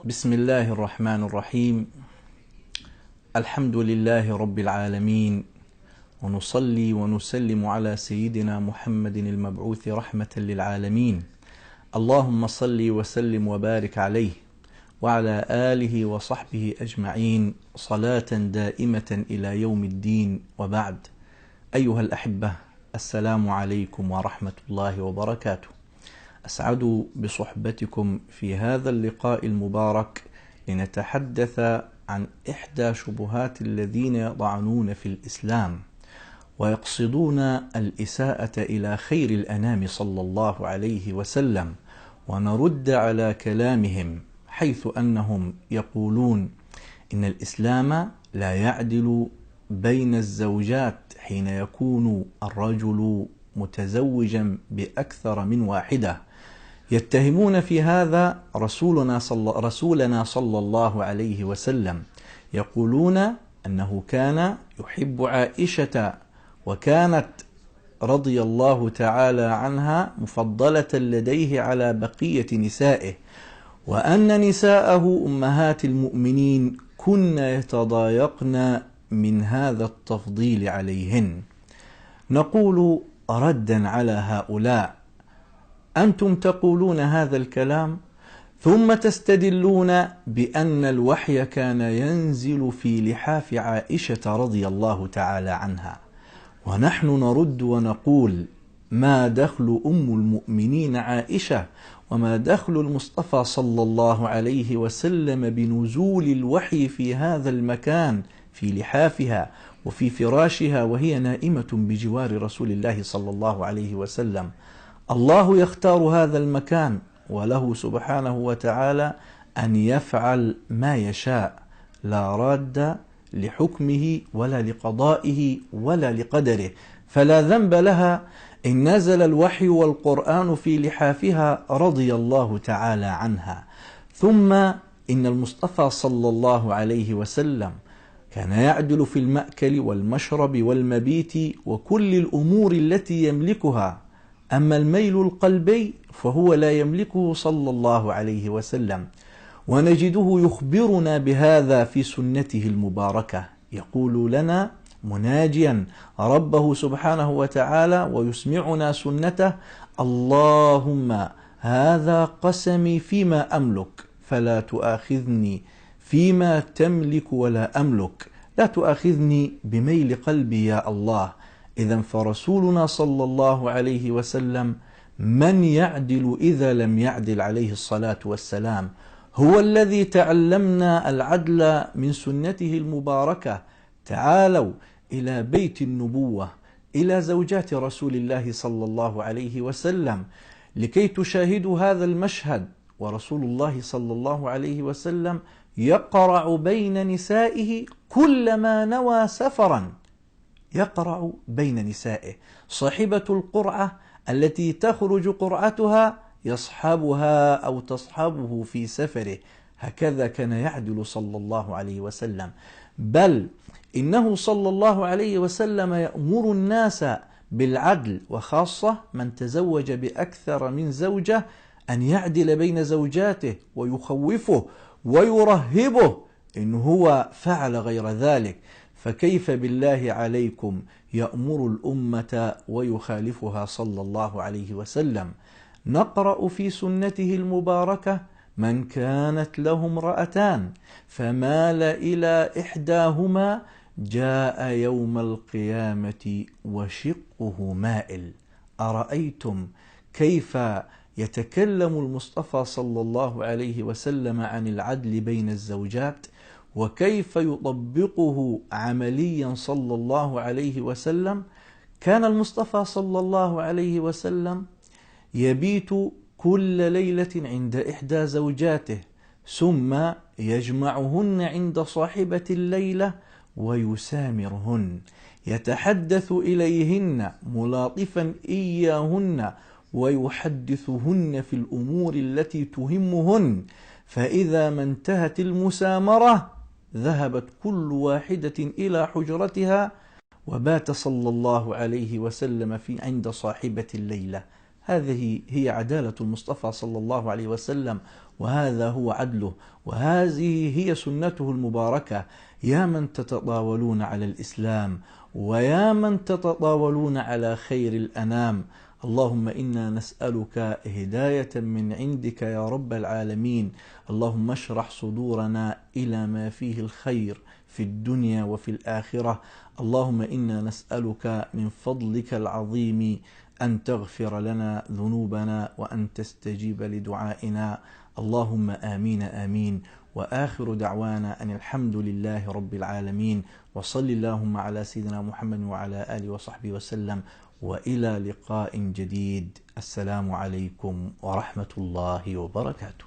بسم الله الرحمن الرحيم. الحمد لله رب العالمين، ونصلي ونسلم على سيدنا محمد المبعوث رحمة للعالمين. اللهم صل وسلم وبارك عليه وعلى آله وصحبه أجمعين، صلاة دائمة إلى يوم الدين، وبعد. أيها الأحبة، السلام عليكم ورحمة الله وبركاته. أسعد بصحبتكم في هذا اللقاء المبارك لنتحدث عن إحدى شبهات الذين يطعنون في الإسلام ويقصدون الإساءة إلى خير الأنام صلى الله عليه وسلم، ونرد على كلامهم، حيث أنهم يقولون إن الإسلام لا يعدل بين الزوجات حين يكون الرجل متزوجا بأكثر من واحدة. يتهمون في هذا رسولنا صلى الله عليه وسلم، يقولون أنه كان يحب عائشة وكانت رضي الله تعالى عنها مفضلة لديه على بقية نسائه، وأن نساءه أمهات المؤمنين كن يتضايقن من هذا التفضيل عليهن. نقول ردا على هؤلاء: أنتم تقولون هذا الكلام ثم تستدلون بأن الوحي كان ينزل في لحاف عائشة رضي الله تعالى عنها، ونحن نرد ونقول: ما دخل أم المؤمنين عائشة وما دخل المصطفى صلى الله عليه وسلم بنزول الوحي في هذا المكان، في لحافها وفي فراشها وهي نائمة بجوار رسول الله صلى الله عليه وسلم؟ الله يختار هذا المكان، وله سبحانه وتعالى أن يفعل ما يشاء، لا راد لحكمه ولا لقضائه ولا لقدره، فلا ذنب لها إن نزل الوحي والقرآن في لحافها رضي الله تعالى عنها. ثم إن المصطفى صلى الله عليه وسلم كان يعدل في المأكل والمشرب والمبيت وكل الأمور التي يملكها، أما الميل القلبي فهو لا يملكه صلى الله عليه وسلم، ونجده يخبرنا بهذا في سنته المباركة، يقول لنا مناجيا ربه سبحانه وتعالى ويسمعنا سنته: اللهم هذا قسمي فيما أملك فلا تؤاخذني فيما تملك ولا أملك، لا تؤاخذني بميل قلبي يا الله. إذن فرسولنا صلى الله عليه وسلم من يعدل إذا لم يعدل عليه الصلاة والسلام؟ هو الذي تعلمنا العدل من سنته المباركة. تعالوا إلى بيت النبوة، إلى زوجات رسول الله صلى الله عليه وسلم، لكي تشاهدوا هذا المشهد، ورسول الله صلى الله عليه وسلم يقرع بين نسائه كلما نوى سفرا، يقرع بين نسائه. صاحبة القرعة التي تخرج قرعتها يصحبها أو تصحبه في سفره، هكذا كان يعدل صلى الله عليه وسلم. بل إنه صلى الله عليه وسلم يأمر الناس بالعدل، وخاصة من تزوج بأكثر من زوجة أن يعدل بين زوجاته، ويخوفه ويرهبه إن هو فعل غير ذلك. فكيف بالله عليكم يأمر الأمة ويخالفها صلى الله عليه وسلم؟ نقرأ في سنته المباركة: من كانت له امرأتان فمال إلى إحداهما جاء يوم القيامة وشقه مائل. أرأيتم كيف يتكلم المصطفى صلى الله عليه وسلم عن العدل بين الزوجات، وكيف يطبقه عمليا صلى الله عليه وسلم؟ كان المصطفى صلى الله عليه وسلم يبيت كل ليلة عند إحدى زوجاته، ثم يجمعهن عند صاحبة الليلة ويسامرهن، يتحدث إليهن ملاطفا إياهن ويحدثهن في الأمور التي تهمهن. فإذا ما انتهت المسامرة ذهبت كل واحدة إلى حجرتها، وبات صلى الله عليه وسلم في عند صاحبة الليلة. هذه هي عدالة المصطفى صلى الله عليه وسلم، وهذا هو عدله، وهذه هي سنته المباركة. يا من تتطاولون على الإسلام، ويا من تتطاولون على خير الأنام، اللهم إنا نسألك هداية من عندك يا رب العالمين. اللهم اشرح صدورنا إلى ما فيه الخير في الدنيا وفي الآخرة. اللهم إنا نسألك من فضلك العظيم أن تغفر لنا ذنوبنا وأن تستجيب لدعائنا. اللهم آمين آمين. وآخر دعوانا أن الحمد لله رب العالمين، وصل اللهم على سيدنا محمد وعلى آله وصحبه وسلم، وإلى لقاء جديد. السلام عليكم ورحمة الله وبركاته.